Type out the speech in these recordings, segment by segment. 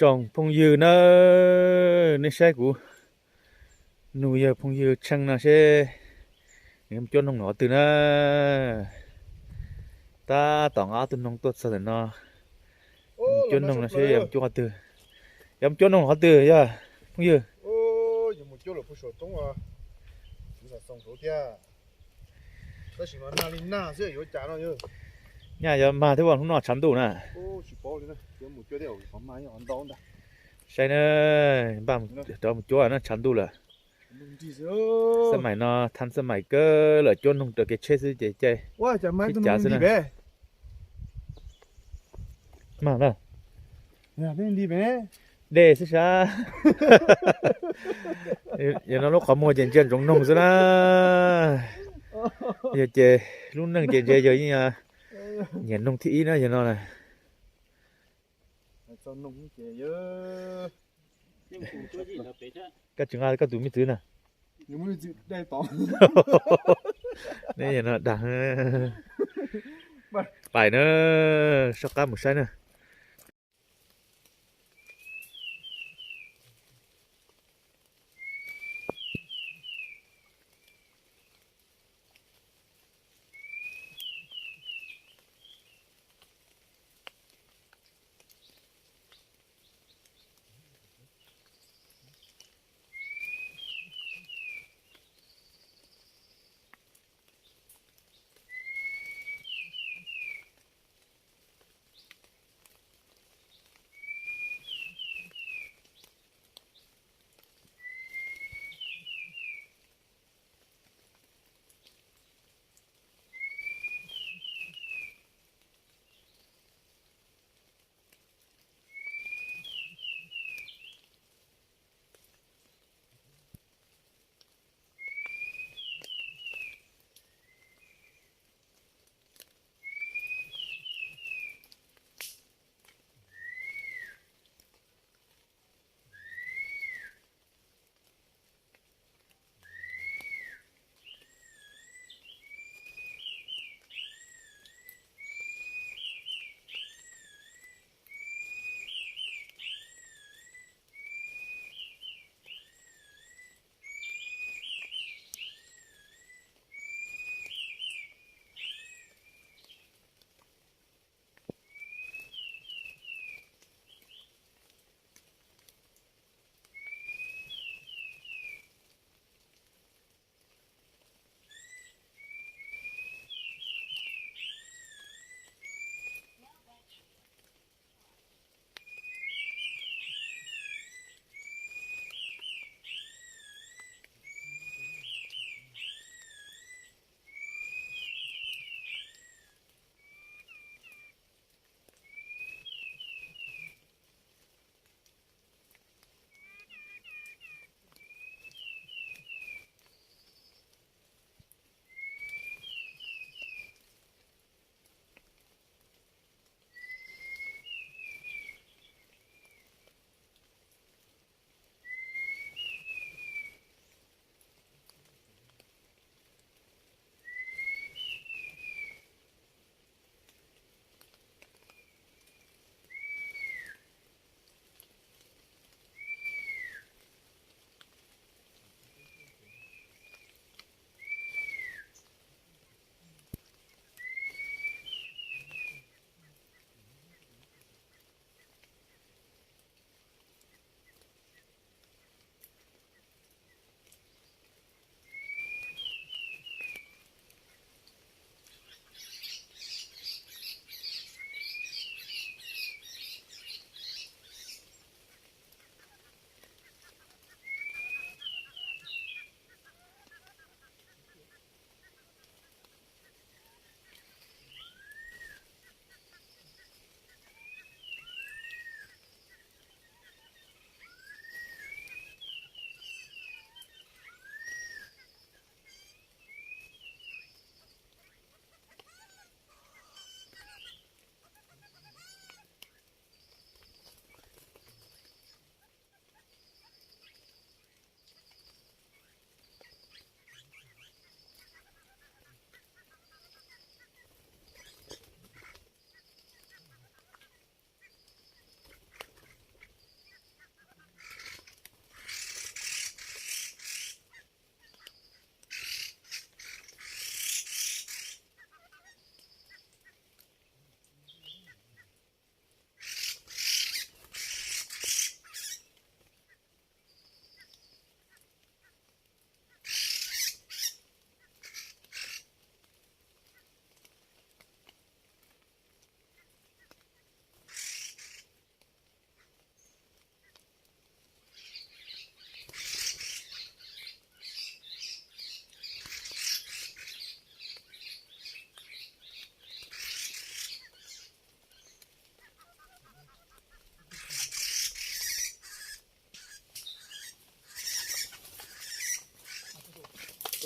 Tsoom phooj ywg na, nej saib kuv nug yawg phooj ywg Tsheej no seb nws yuav mus cuab noog qhov twg na. Tab tom nqa ob tug noog tuaj txog ntawm no, mus cuab noog no seb yuav mus cuab qhov twg. Yuav mus cuab noog qhov twg yog phooj ywg? Nyaj yuav mag thiab ua hnub no tshav ntuj na. Saib na, npaj rov mus cuab na, tshav ntuj lawm. Xab maim no thav xab maim kawg lawm, cuab noog raws kev tsheb xwb ces caij ib cav xwb na. Mag na, dej xwb sab. Yog no lub qhov muag ces ntsia ntsoov noog xwb na. Yog ces lub neej ces ntsia yog yeej nyiam noog thib ib na yog no na. Koj tsis nqa koj tus me txwv na. Ne yog no dag. Pais na, soj qab mus saib na.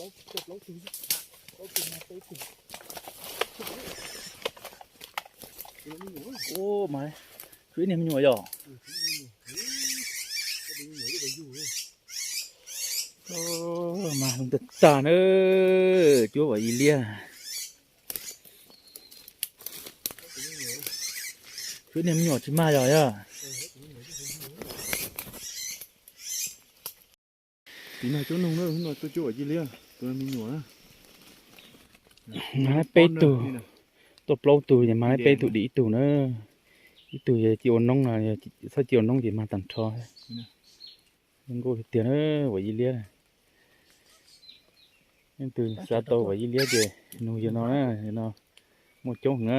Ua mas, tshuav ib niag me nyuam yog. Mas zoo tag tag na, cuab Vam Yig Liab. Tshuav ib niag me nyuam tsis mag yog yog. Tiv nag cuab noog na, no tuaj cuab Vam Yig Liab, tus me nyuam na. Mag peb tug, tuaj plaub tug ces mag peb tug dim ib tug na. Ib tug yog cia ua noob no, txhob cia ua noob ces mag tag nrho. Zoo nkauj tiag tiag na, Vam Yig Liab. Leej twg xav tau Vam Yig Liab ces nug yawg no na, yawg no muaj coob heev na.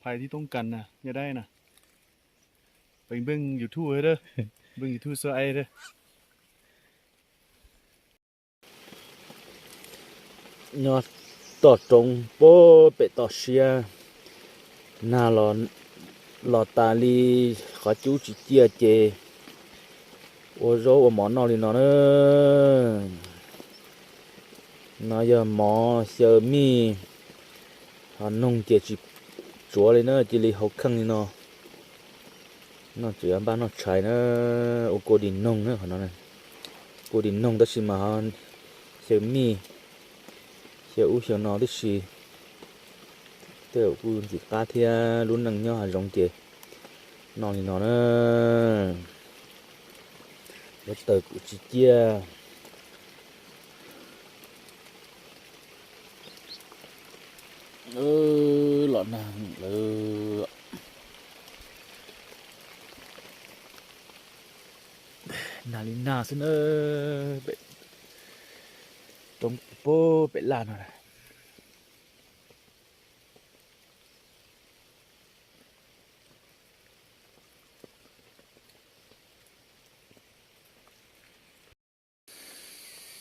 Phais tib toob kas na, yaj dab na. Peem npeej YouTube, npeej YouTube xwb ai. Nyob toj roob puag pem toj siab, nag los tas li, qhov cub tsis ciaj ces ua zaub ua mov noj li no na. No yog mov xyaw mij, ho noog ces tsis tsuav li na, cia li hau kheej li no. Noj tsuas yog npaj noj tshais na, ua kua dis noog na qhov no. Kua dis noog tab sis mas ho xyaw mij, xyaw ub xyaw no tib si. Tej zaum kuj ntxim qab thiab, lub neej nyob hav zoov ces noj li no na. Lub taws kuj tsis ciaj. Los nag lawm. Nag li nag xwb na, pem roob puag pem laj no.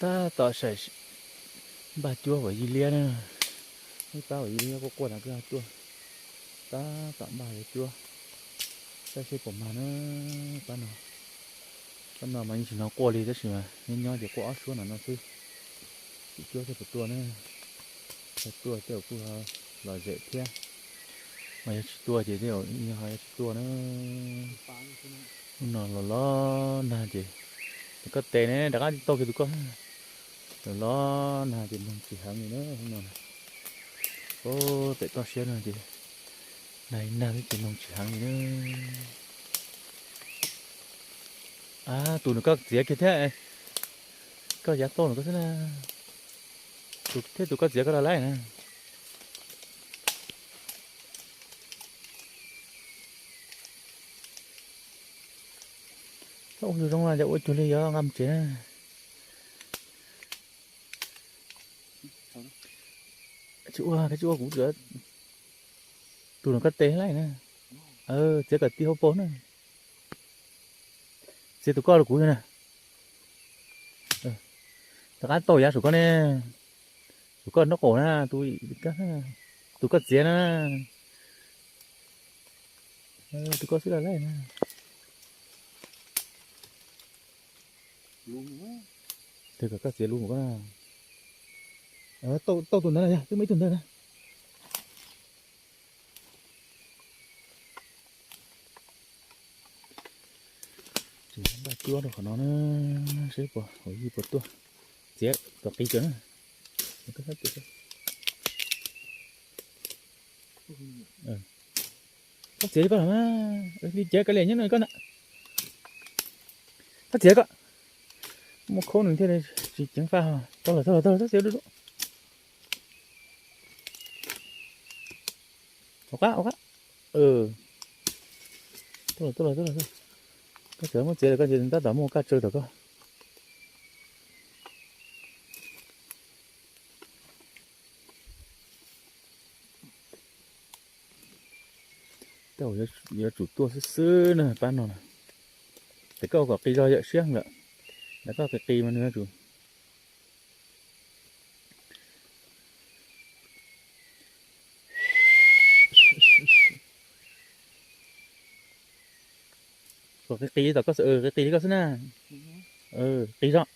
Tab tom saib npaj cuab Vam Yig Liab na. Ib pab Vam Yig Liab quaj quaj no koj tuaj. Tab tom npaj yuav cuab, saib seb puas mag na. Pab no, pab no mas yeej tsis hnov quaj li tab sis mas nyob nyob ces quaj ob suab no no xwb. Tsis cuab seb puas tuaj na. Yog tuaj tej zaum kuj los zem thiab, mas yog tsis tuaj ces tej zaum ho yuav tsis tuaj na. Hnub no los los nag ces, koj tes ne rov qab taug kiag tus koj. Los los nag ces noog tsis heev li na hnub no. Pem toj siab no ces nag nag xwb ces noog tsis heev li na. Tus nws koj txiav kiag thiab, koj yav tauj nws koj xwb na. Tus thiab tus koj txiav koj los laib na. Txhob ua zoo zoo, ua cuag li yuav nqa mus tsev na. Tsis ua, tsis ua, kuv tus no koj tes laij na. Txiav kom tib hauv paus na. Txiav tus koj los kuv na. Rov qab tauj yav saum koj ne. Saum koj nraub qaum na, tus koj txiav na. Tus koj xwb los laij na. Tes kom koj txiav lus mus koj na. Tauj tus ntawd na, yog twb muaj ib tug ntawd na. Npaj cuab rau qhov no na, seb puas, Vam Yig puas tuaj. Txiav kom qis tawm na. Koj txiav li koj los mas, li cov kav liam nyob no koj ntag. Koj txiav koj. Muaj khaub nws thiaj li tsis ceev faj. Tau lawm, tau lawm, tau lawm, txiav dub dub. Ua qab, ua qab. Tuaj lawm, tuaj lawm, tuaj lawm. Koj txawm muab txiav lawm koj ces tab tom muaj kab tsawv tom koj. Tej zaum yuav tsum tuaj xwb xwb na pab no na. Ces koj ua kom qis zog yawm siab lawm. Lam koj qis qis mas nws yuav tsum Kom qis qis tom koj, qis qis li koj xwb na. Qis zog.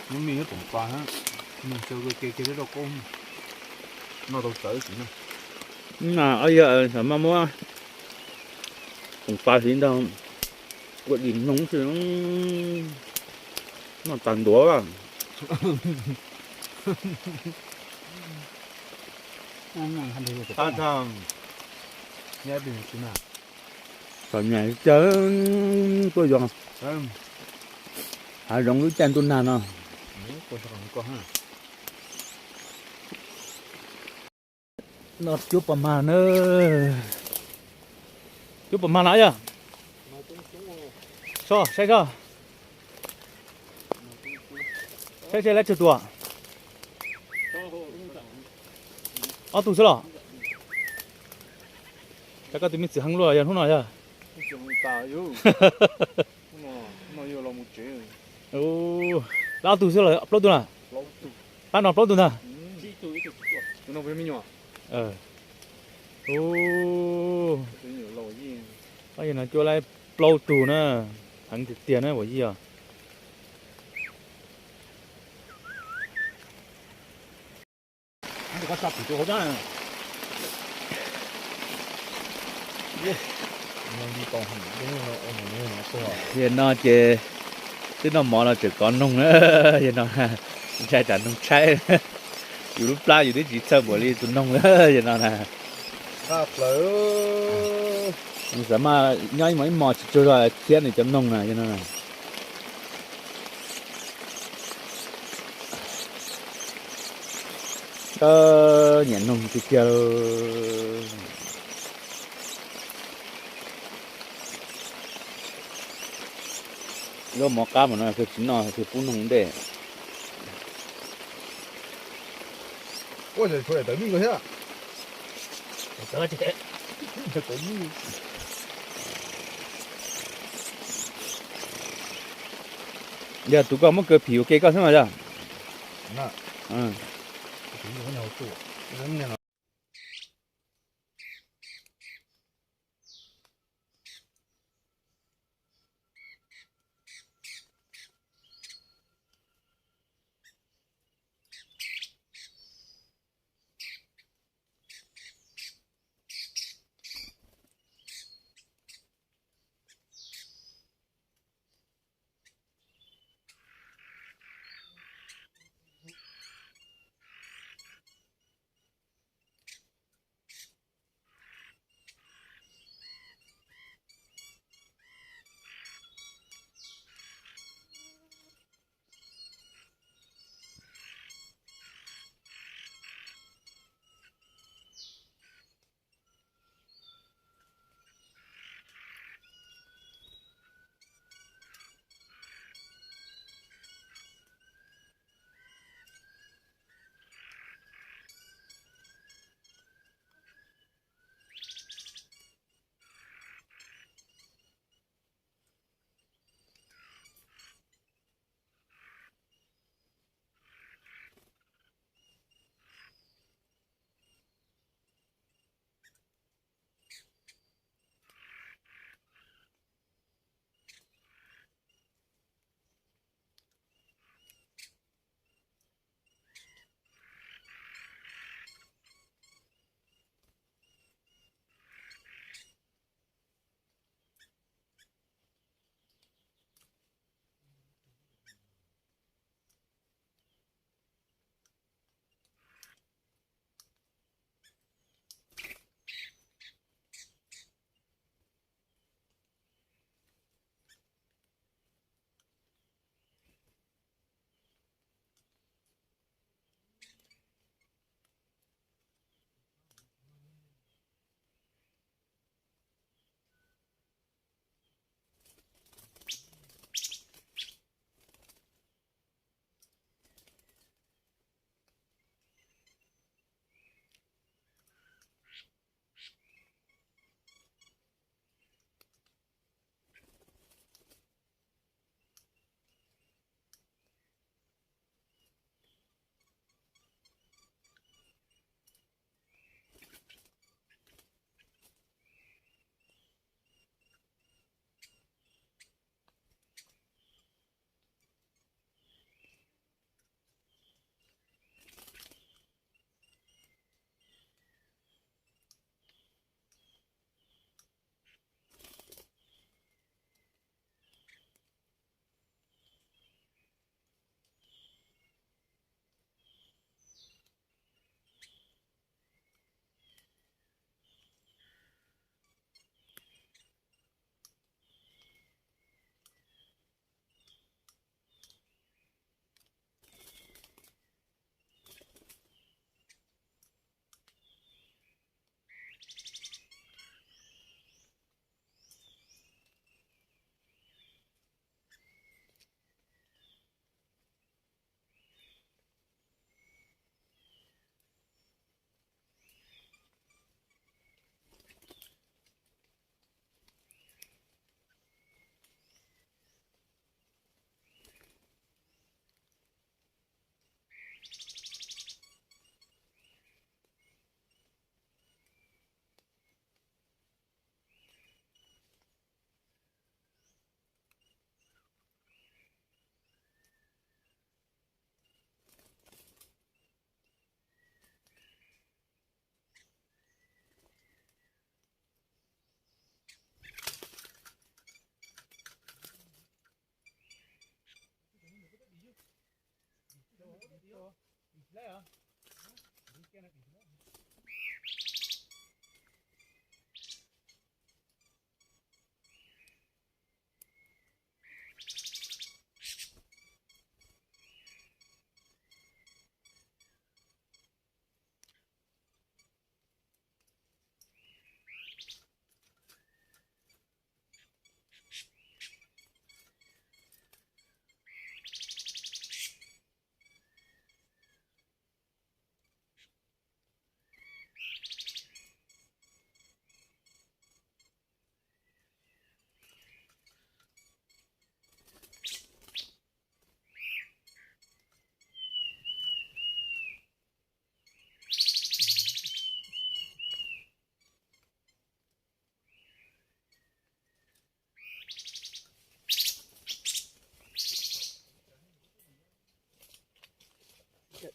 Lub me nyob toom pas, nws xyaw ke ke rau qaub, noj tau txawv xwb na. Ob yawg xav mas muab toom pas hliv ntag, ua dim noog xwb, noj tas ntuav. Txom nyem cas tuaj yos hav zoov lub caij ntuj nag no. No cuab pos mag na. Cuab pos mag na yog. So, saib so. Saib saib lab tsawg tus. Ob tug xwb los? Cas koj tus me txwm heev luaj yog hnub no yog? Pab ob tug xwb los plaub tug na? Pab no plaub tug ntag. Yog no cua laib plaub tug na, heev tiag tiag na Huam Yij os. Yog no ces twb noj mov no tseem kov noog na, yog no ntshai tsam noog tshaib. Yus lub plab yus twb tsis txhawj npaum li tus noog na, yog no na. Nws xav mas nyob ib hmos ib hmos tsis tsaug zog thiab nws cov noog na, yog no na. Nyiam noog tiag tiag. Lub mov qab mas no kawg tsis noj, kawg pub noog ntej. Yog tus koj muab kaw phim ua ke koj xwb mas yog.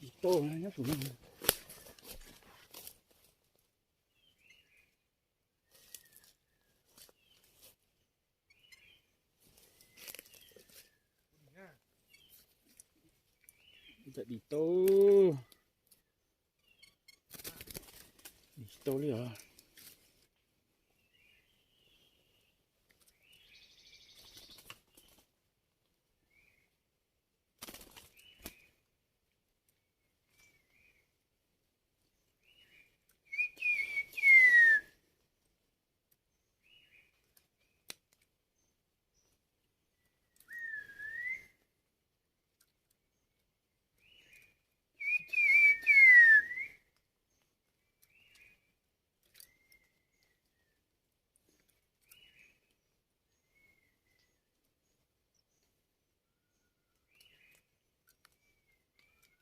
Ib tug nyob saum no. Ib tug, ib tug li os.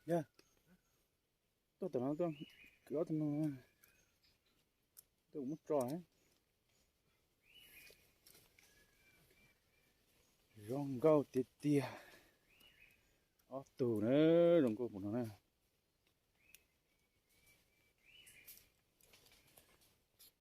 Yog, tuaj tom no tuaj, kwv ob tug no, tuaj kuv muab tso. Zoo nkauj tiag tiag. Ob tug na, zoo nkauj npaum no na.